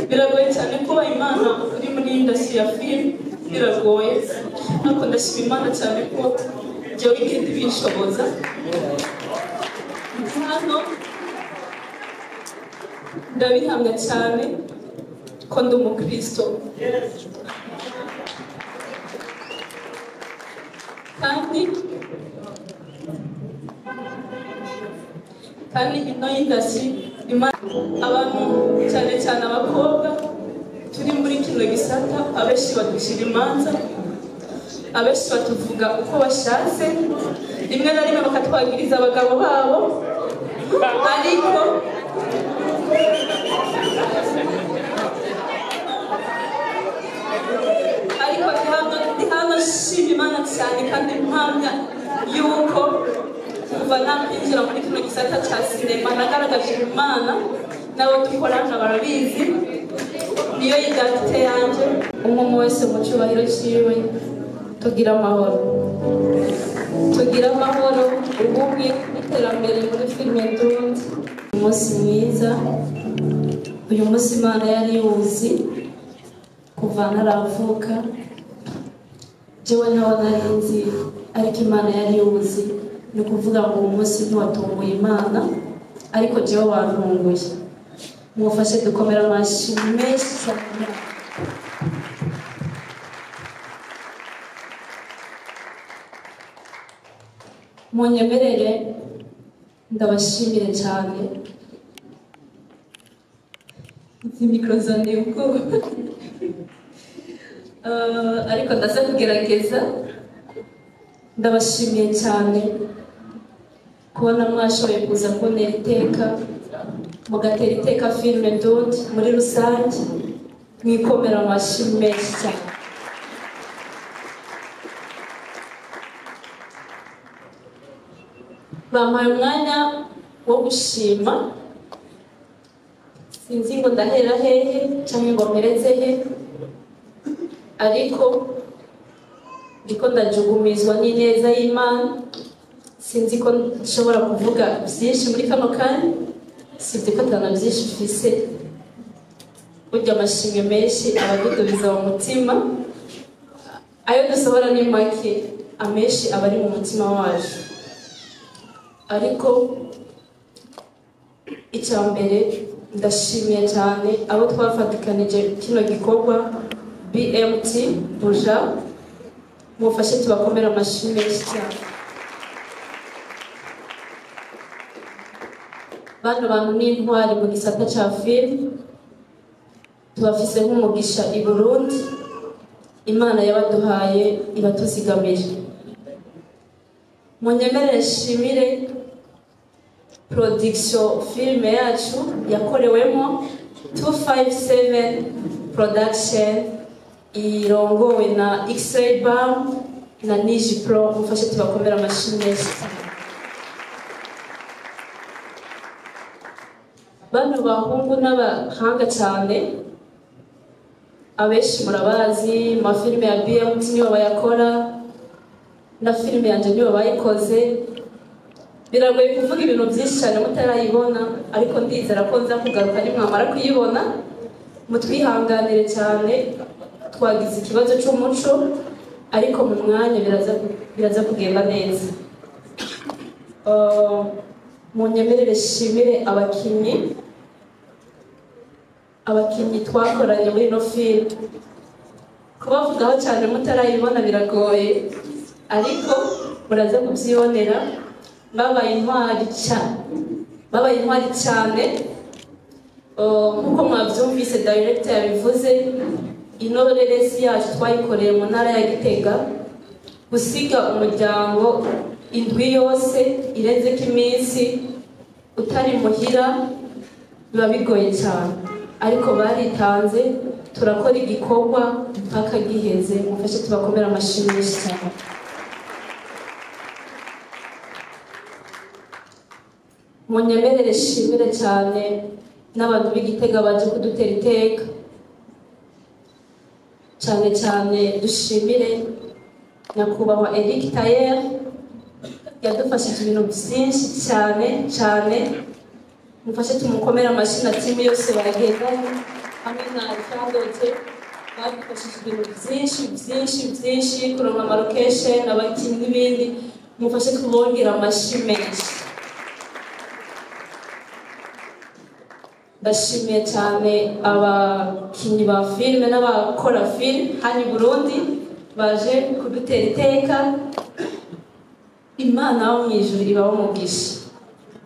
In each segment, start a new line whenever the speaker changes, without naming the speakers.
Biragoye cyane kuba Imana uri muri industry ya film, biragoye, ariko ndashima Imana cyane ko ibyo weekend binshoboza. Hano ndabihamya cyane ko ndi umukristo, kandi ino industry abantu cyane cyane abakobwa turi muri kino gisata, abenshi badushyira imanza, abenshi batuvuga uko bashatse, rimwe na rimwe bakatwagiriza abagabo babo, ariko ndi hano nshima Imana cyane, kandi mpamya yuko kuva nakwinjira muri kino gisata cya sinema nagaragaje Imana, n'abo dukorana barabizi, niyo identite yanjye. Umwe wese mu cyubahiro cyiwe, tugira amahoro, tugira amahoro, ubumwe n'iterambere muri filime Ndundi. Umunsi mwiza, uyu munsi Imana yari yuzi kuva ntaravuka, jewe ntawe nari nzi, ariko Imana yari yuzi. Ni ukuvuga ngo uwo munsi ntiwatunguye Imana, ariko jewe wantunguye. Mufashe dukomera amashyi menshi cyane. Munyemerere ndabashimire cyane. Izi mikoro zanteye ubwoba, ariko ndaza kugerageza. Ndabashimiye cyane kubona mwashoboye kuza kuntera iteka, mugatera iteka filime Ndundi muri rusange, mwikomera amashyi menshi cyane. Bampaye umwanya wo gushima, sinzi ngo ndahera hehe cyangwa ngo mpereze he, ariko ndiko ndajugumizwa n'ineza y'Imana. Sinzi ko nshobora kuvuga byinshi muri kano kanya, sibye ko atana byinshi mfise. Burya amashimwe menshi abadudubiza mu mutima, ayo dusohora ni make, amenshi aba ari mu mutima wacu. Ariko icya mbere ndashimiye cyane abo twafatikanije kino gikorwa, BMT Buja, mufashe tubakomere amashyi menshi cyane. Bano bantu ni intwari mu gisata cya filime, tubafise nk'umugisha i Burundi, Imana yabaduhaye ibatuzigamije. Munyemerere nshimire production filime yacu yakorewemo 257 production, irongowe na X-Ray Bam na Niji Pro. Mufashe tubakomera amashyi menshi cyane. Bano bahungu n'abahanga cyane, abenshi murabazi, amafilime ya BMT nibo bayakora, na filime yanjye nibo bayikoze. Biragoye kuvuga ibintu byinshi cyane mutarayibona, ariko ndizera ko nza kugaruka nimwamara kuyibona. Mutwihanganire cyane, twagize ikibazo cy'umuco, ariko mu mwanya biraza kugenda neza. Munyemerere shimire abakinnyi twakoranye muri ino filime. Kubavugaho cyane mutarayibona biragoye, ariko muraza kubyibonera. Babaye intwari cyane, babaye intwari cyane. Nkuko mwabyumvise director yabivuze, ino reresi yacu twayikoreye mu ntara ya Gitega. Gusiga umuryango indwi yose irenzeko iminsi utari muhira biba bigoye cyane, ariko baritanze, turakora igikorwa mpaka giheze. Mufashe tubakomere amashyi menshi cyane. Munyemerere shimire cyane n'abantu b'Igitega baje kudutera iteka, cyane cyane dushimire nyakubahwa Eric Tayer, yadufashije ibintu byinshi cyane cyane. Mufashe tumukomere amashyi na timu yose bagendanye. hamwe na Cyadote badufashije ibintu byinshi byinshi byinshi, kuronka ama location, abakinnyi n'ibindi. Mufashe kubongera amashyi menshi. Ndashimiye cyane abakinnyi ba filime n'abakora filime hano i Burundi baje kudutera iteka. Imana yo mu ijuru ibahe umugisha.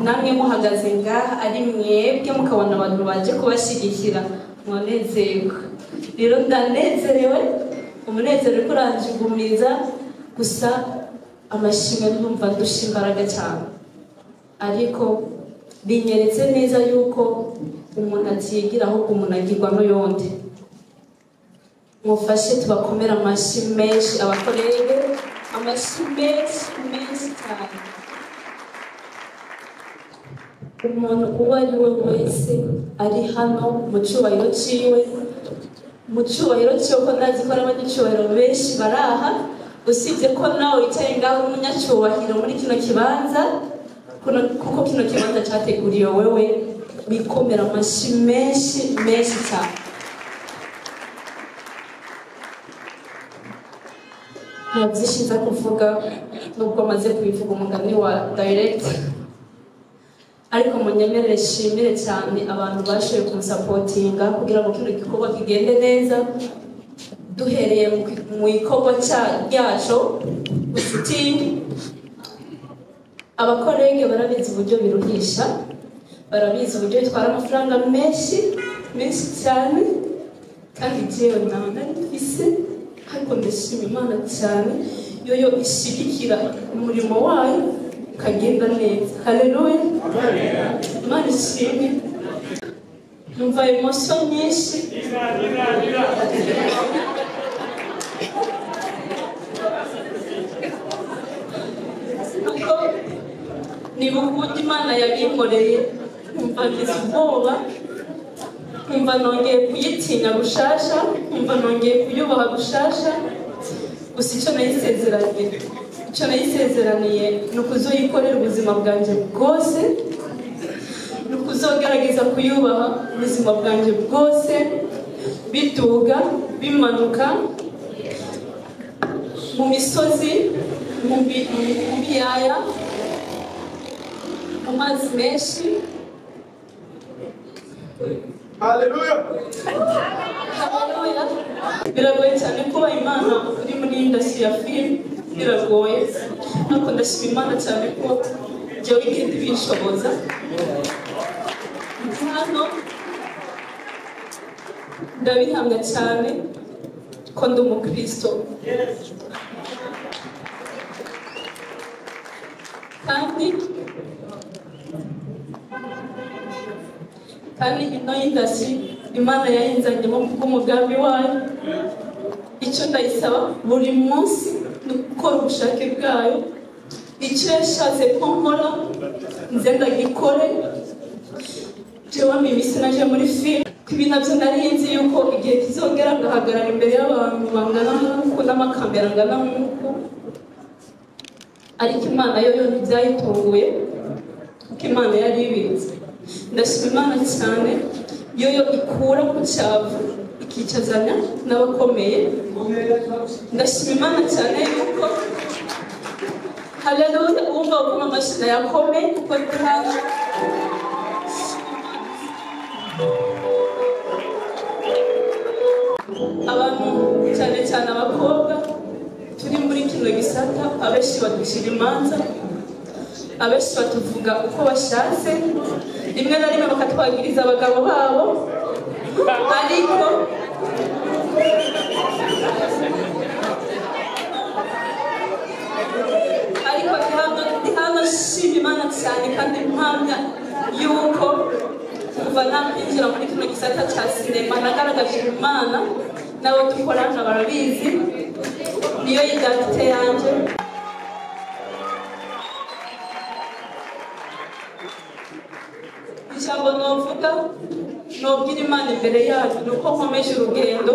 Namwe muhagaze ngaha ari mwebwe mukabona abantu baje kubashyigikira, mwanezerwa. Rero ndanezerewe, umunezero uriko uranjugumiza, gusa amashimwe ndumva ndusha imbaraga cyane, ariko binyeretse neza yuko umuntu atigira ahubwo umuntu agirwa n'uyundi. Mufashe tubakomere amashyi menshi, abakorege amashyi menshi menshi cyane. Umuntu uwo ari we wese ari hano mu cyubahiro ciwe, mu cyubahiro ciwe, ko ndazi ko ari abanyacyubahiro benshi baraha, usibye ko nawe wicaye ngaho uri umunyacyubahiro muri kino kibanza, kuko kino kibanza cyateguriwe wewe. Bikomera amashyi menshi menshi cyane. Nta byinshi nza kuvuga nubwo maze kubivuga umugani wa direct, ariko munyemerere nshimire cyane abantu bashoboye kunsapotinga kugira ngo kino gikorwa kigende neza, duhereye mu ikorwa ryaco shooting. Abakorege barabizi uburyo biruhisha, barabizi uburyo bitwara amafaranga menshi menshi cyane, kandi jewe ntawe nari mfise, ariko ndashima Imana cyane yoyo ishigikira umurimo wayo ukagenda neza. Haleluya, Imana ishimwe. Numva emotion nyinshi. Kuko nibuka uburyo Imana yabinkoreye, nkumva ngize ubwoba, nkumva nongeye kuyitinya gushasha, nkumva nongeye kuyubaha gushasha. Gusa icyo nayisezeraniye ni ukuzoyikorera ubuzima bwanjye bwose, ni ukuzogerageza kuyubaha ubuzima bwanjye bwose, biduga bimanuka mu misozi, mu biyaya, mu mazi menshi.
Haleluya.
Haleluya. Biragoye cyane kuba Imana uri muri industry ya film, biragoye, ariko ndashima Imana cyane ko jewe igenda ibinshoboza. Hano ndabihamya cyane ko ndi umukristo, kandi ino industry Imana yayinzanyemo bw'umugambi wayo. Icyo ndayisaba buri munsi ni ugukora ubushake bwayo, icyo yashatse ko nkora nze ndagikore. Jewe mimi sinaje muri film, ibi nabyo nari nzi yuko igihe kizongera ngahagarara imbere y'abantu bangana nk'uku n'amakamera angana nk'uku, ariko Imana yo yo ntibyayitunguye kuko Imana yari ibizi. Ndashima Imana cyane yoyo ikura ku cyavu ikicazanya n'abakomeye. Ndashima Imana cyane yuko haleluya, wumva uko amashyi yakomeye kuko ndi hano. Abantu cyane cyane abakobwa turi muri kino gisata, abenshi baducira imanza, abenshi batuvuga uko bashatse, rimwe na rimwe bakatwagiriza abagabo babo, ariko ndi hano nshima Imana cyane kandi mpamya yuko kuva nakwinjira muri kino gisata cya sinema nagaragaje Imana, n'abo dukorana barabizi, niyo identite yanjye. Ijambo novuga nobwira Imana imbere yacu ni uko nkomeje urugendo,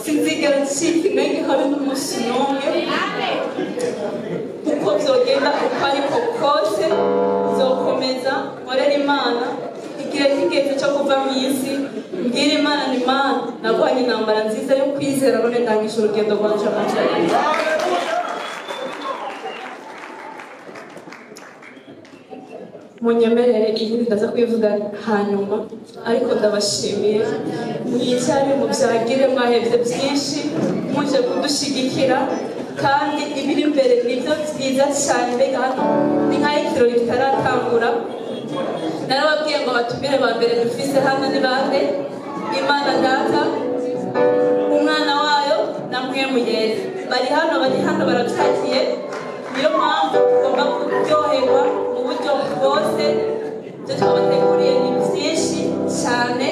sinzigera ncika intege habe n'umunsi n'umwe, uko byogenda uko ariko kose nzokomeza nkorera Imana. Igihe kigeze cyo kuva mu isi, mbwira Imana ni Imana narwanye intambara nziza yo kwizera, none ndangije urugendo rwanje amajyambere. Munyemerere iyindi ndaza kuyivuga hanyuma, ariko ndabashimiye. Mwicare mubyagire, mwahebye byinshi muje kudushigikira, kandi ibiri imbere nibyo byiza cyane. Mbega hano ni nk'aho ikirori kitaratangura. Narababwiye ngo batumire ba mbere dufise hano ni bande? Imana Data, Umwana wayo na Mpwemu Yera bari hano, bari hano barabyakiye. Niyo mpamvu tugomba kuryoherwa mu buryo bwose. Ibyo twabateguriye ni byinshi cyane,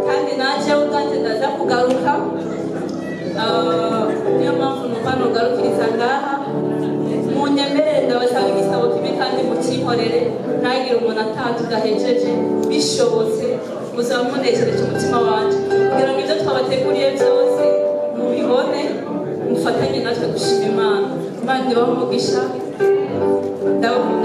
kandi nanjye ubwanjye ndaza kugaruka. Niyo mpamvu numva nugarukiriza ngaha. Munyemerere ndabasaba igisabo kimwe kandi mukinkorere, ntagire umuntu ataha tudahejeje. Bishobotse muzaba munezereje umutima wanjye, kugira ngo ibyo twabateguriye byose mubibone, mufatanye natwe gushima Imana. Imana ibahe umugisha. Ndabakunda.